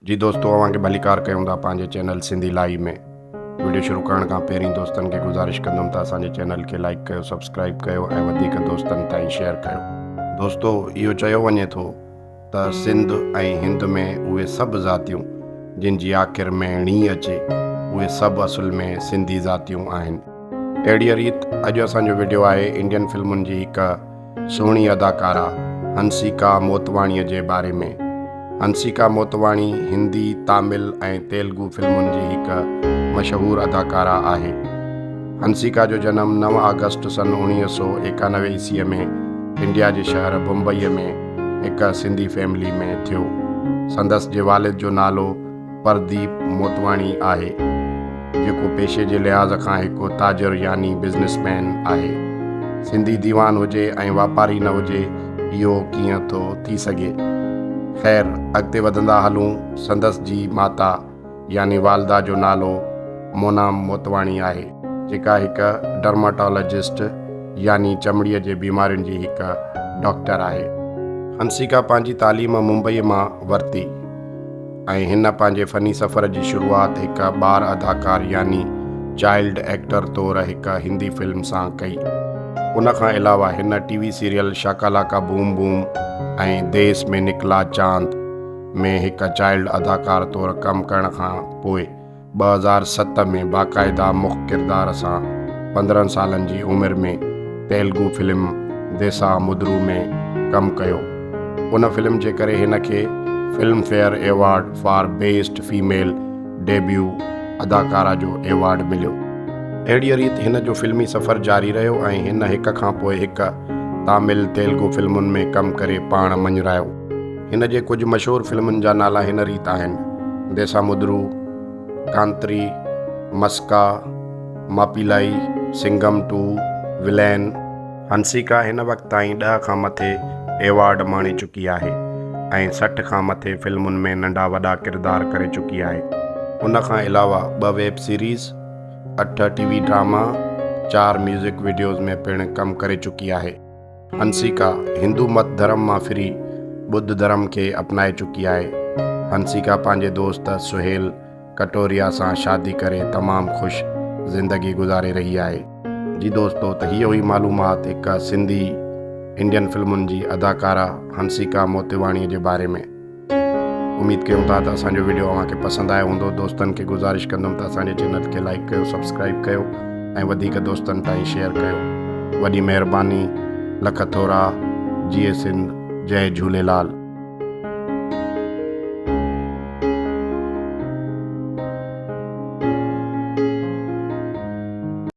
جي دوستو اوهان کي ڀليڪار ڪيون ٿا پنهنجي چينل سنڌي لائي ۾ وڊيو شروع ڪرڻ کان پهرين دوستن کي گذارش ڪندم ته اسان جي چينل کي لائيڪ ڪيو سبسڪرائيب ڪيو ۽ وڌيڪ دوستن تائين شيئر ڪيو. دوستو اهو چيو وڃي ٿو ته سنڌ ۽ هند ۾ اهي سڀ ذاتيون جن جي آخر ۾ ڻي اچي اهي سڀ اصل ۾ سنڌي ذاتيون آهن. اهڙيء ريت اڄ اسان جو وڊيو آهي انڊين فلمن جي هڪ سهڻي اداڪارا هنسيڪا موتواڻيء جي باري ۾. هنسيڪا موتواڻي هندي، تامل ۽ تيلگو فلمن جي هڪ مشهور اداڪارا آهي. هنسيڪا جو جنم نو آگسٽ سن 1991 عيسويء ۾ انڊيا جي شهر بمبئيء ۾ هڪ سنڌي فيملي ۾ ٿيو. سندس جي والد جو نالو پرديپ موتواڻي آهي، جيڪو پيشي جي لحاظ کان هڪ تاجر يعني بزنس مين آهي. سنڌي ديوان هجي ۽ واپاري نه هجي اهو ڪيئن ٿو ٿي سگهي. خير اڳتي وڌندا هلون سندس جي ماتا يعني والده جو نالو مونا موتواڻي آهي. جيڪا هڪ ڊرماٽالاجسٽ يعني چمڙيء جي بيمارين جي هڪ ڊاڪٽر آهي. هنسيڪا پنهنجي تعليم ممبئيء مان ورتي. ۽ هن پنهنجي فني سفر جي شروعات هڪ ٻار اداڪار يعني چائلڊ ايڪٽر طور هڪ هندي فلم سان ڪئي. ان کان علاوه هن T V serial Shakalaka boom boom ۽ Des Mein Nikla Chand ۾ هڪ چائلڊ اداڪار طور ڪم ڪرڻ کان پوء 2007 ۾ باقاعده مک ڪردار سان 15 سالن جي عمر ۾ تيلگو فلم ديسا مدرو ۾ ڪم ڪيو. ان فلم جي ڪري هن کي Filmfare award for best female debut اداڪارا جو ايوارڊ مليو. اهڙيء ريت هن جو فلمي سفر جاري رهيو ۽ هن هڪ کان پوء هڪ تامل، تيلگو فلمن ۾ ڪم ڪري پاڻ مڃرايو. هن جي ڪجهه مشهور فلمن جا نالا هن ريت آهن، ديسامدرو، ڪانتري، مسڪا، ماپيلائي، سنگم ٽو، ولين. هنسيڪا هن وقت تائين ڏهه کان مٿي ايوارڊ ماڻي چڪي آهي ۽ 60 کان مٿي فلمن ۾ ننڍا وڏا ڪردار ڪري چڪي آهي. ان کان علاوه ٻه ويب سيريز، اٺ ٽي وي ڊراما، چار ميوزڪ وڊيوز ۾ پڻ ڪم ڪري چڪي آهي. هنسيڪا هندو مت ڌرم مان ڦري ٻڌ ڌرم کي اپنائي چڪي آهي. هنسيڪا پنهنجي دوست سهيل ڪٽوريا سان شادي ڪري تمام خوش زندگي گذاري رهي آهي. جي دوستو ته هيء هئي معلومات هڪ سنڌي انڊين فلمن جي اداڪارا هنسيڪا موتيواڻيء جي باري ۾. اميد ڪيون ٿا ته اسان جو وڊيو اوهان کي پسند آيو هوندو دوستن کي گذارش ڪندم ته اسان جي چينل کي لائيڪ ڪيو سبسڪرائيب ڪيو ۽ وڌيڪ دوستن تائين شيئر ڪيو وڏي مهرباني لک ٿورا جيئي سنڌ جئي جهوليلال.